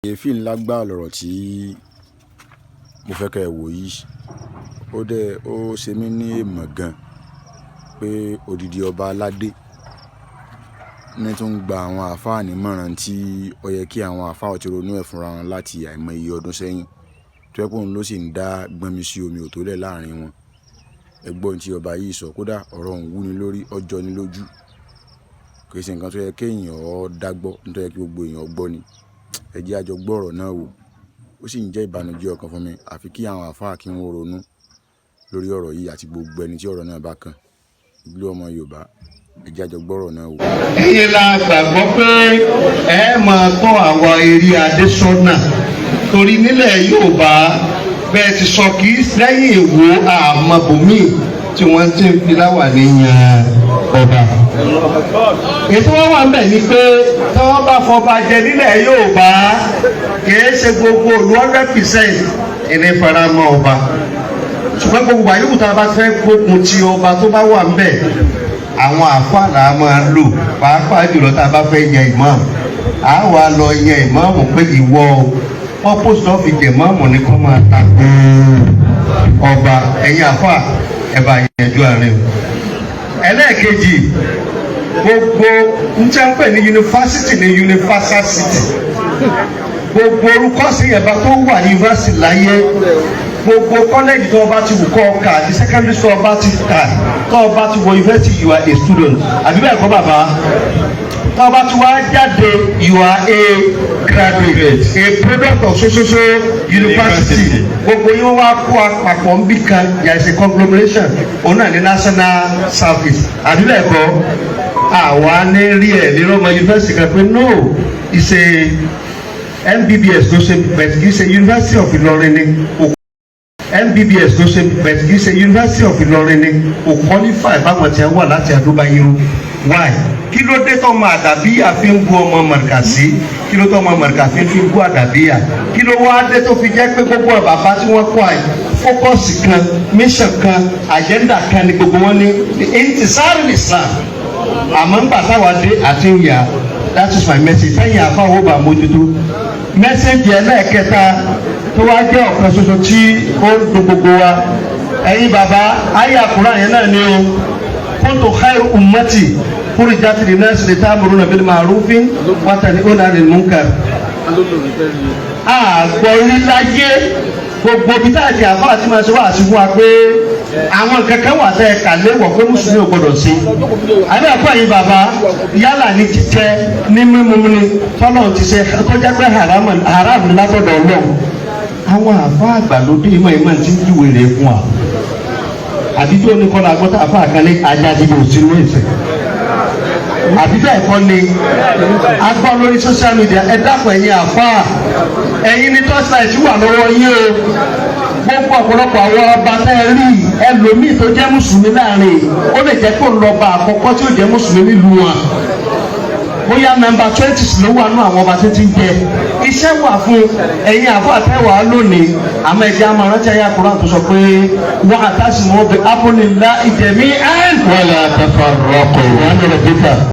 Kàyéfì ńlá gbáà lọ̀rọ̀ tí mo fẹ́ kẹ́ ẹ wò yìí. Ó dẹ̀ ó ṣe mí ní èèmọ̀ gan pé odidi ọba aládé ní tó ń gba àwọn àáfàá nímọ̀ràn tí ó yẹ kí àwọn àáfàá ti ronú ẹ̀ fúnra wọn láti àìmọye ọdún sẹ́yìn, tó jẹ́ pé òun ló sì ń dá gbọ́nmi sí omi ò tó lẹ̀ láàrin wọn. Ẹ gbọ́ ohun tí ọba yìí sọ, kódà ọ̀rọ̀ òun wúni lórí, ó jọni lójú. Kì í ṣe nǹkan tó yẹ kí èèyàn ó dá gbọ́, ohun tó yẹ kí gbogbo èèyàn gbọ́ ni. Ẹ jẹ́ a jọ gbọ́ ọ̀rọ̀ náà wò. Ó sì ń jẹ́ ìbànújẹ́ ọkàn fún mi, àfi kí àwọn àáfàá kí wọ́n ronú lórí ọ̀rọ̀ yìí àti gbogbo ẹni tí ọ̀rọ̀ náà bá kàn. Ìlú ọmọ Yorùbá, ẹ jẹ́ a jọ gbọ́ ọ̀rọ̀ náà wò. Ẹ̀yin la gbàgbọ́ pé ẹ máa tọ́ àwa eré adé sọ́nà, torí nílẹ̀ Yorùbá bẹ́ẹ̀ ti sọ, kì í lẹ́yìn Ìwó àmọ́bòmíì tí wọ́n ti ń fi láwàní yan ọba. Ètò wọn wà ń bẹ̀ ni pé tí wọ́n bá fọba jẹ nílẹ̀ Yorùbá, kì í ṣe gbogbo olú 100% ìní faramọ́ ọba, ṣùgbọ́n gbogbo àyùkù tá a bá fẹ́ gbógun ti ọba tó bá wà ń bẹ̀, àwọn àfáà là á máa lò, pàápàá jùlọ tá a bá fẹ́ yan ìmáàmù. A wà lọ yan ìmáàmù pé ìwọ purpose tó fi jẹ ìmáàmù ni kó máa takò ọba. Ẹ̀yin àfáà, ẹ bá yanjú àárín o. Ẹlẹ́ẹ̀kejì, gbogbo n tí a ń pè ní yunifásitì ní universal city, gbogbo orúkọ sí yẹn bá tó wà ní yunifásitì láyé, gbogbo kọ́lẹ́jì tó o bá ti wù kọ́ ọ kà àti secondary school o bá ti kà, tó o bá ti wọ yunifásitì, you are a student, àbí bẹ́ẹ̀ kọ́, bàbá? Tó o bá ti wá jáde, you are a graduate, a product of so so so university. Gbogbo yín wá kó àpapọ̀ ń bì kan, there is a conglomeration, òun náà ní national service, àbí bẹ́ẹ̀ kọ́? Àwa ní rí ẹ̀ ní Roma University kan pé no, it's a MBBS ló ṣe, but kì í ṣe University of Ìlọrin ni kò MBBS ló ṣe, but kì í ṣe University of Ìlọrin ni kò qualify báwọn tí wà láti Adóbáyérò. Why? Kí ló dé tó ọmọ àdàbíyà fi ń bú ọmọ mọ̀rìkàsí? Kí ló tó ọmọ mọ̀rìkàsí fi ń bú àdàbíyà? Kí ló wá dé tó fi jẹ́ pé gbogbo bàbá tí wọ́n kọ́ àyè, focus kan, mission kan, agenda kan ni gbogbo wọn ní intisari Islam? Àmọ́ ńgbà táwa dé àti ń yà. That is my message. Sẹ́yìn àfáwọ́ bá mójútó message ẹlẹ́ẹ̀kẹta tó wá jẹ́ ọ̀kan ṣoṣo tí ó ń dùn gbogbo wa. Ẹ̀yin bàbá, ayé àkùrá yẹn náà ni o: kuntum khayra ummati ukhrijat linnasi ta'muruna bil ma'rufi wa tanhauna 'anil munkar. Àgbọ̀ rí láyé, gbogbo bí tá àti àfáà tí máa ṣe wá sí fún wa pé àwọn kankan wà tẹ́ ẹ kà léwọ̀ pé mùsùlùmí ò gbọdọ̀ sí. Àbí àpò ẹ̀yin bàbá, yálà ní jíjẹ ní mímu ní tọ́lọ̀ ti ṣe tó jẹ́ pé haram ní látọ̀dọ̀ Ọlọ́run. Àwọn àfáà àgbàlódé ìmọ̀ tí ń júwe rẹ̀ fún wa. Àbí tó ní kọ́lá gbọ́tà àfáà kan ní ajá jíjẹ òsínú ìfẹ́, àbí bẹ́ẹ̀ kọ́ ni a gbọ́ lórí social media? Ẹ dákun, ẹ̀yin àfáà, ẹ̀yin ní torchlight wà lọ́wọ́ yín o. Gbogbo ọ̀pọ̀lọpọ̀ àwọn ọba tẹ́ ẹ rí, ẹlòmíì tó jẹ́ mùsùlùmí láàrin, ó lè jẹ́ kó lọ́ba àkọ́kọ́ tí ó jẹ́ mùsùlùmí nílùú wọn, bóyá number 20 ló wà nù àwọn ọba tó ti ń jẹ. Iṣẹ́ wà fún ẹ̀yin àfọ àtẹwà lónìí, àmọ́ ẹ̀jẹ̀ àmọ́ rántí ayé àkùrọ̀ tó sọ pé wa'tasimu bi hablillahi jami'an wala tafarraqu. Wọ́n á lọ bí ká.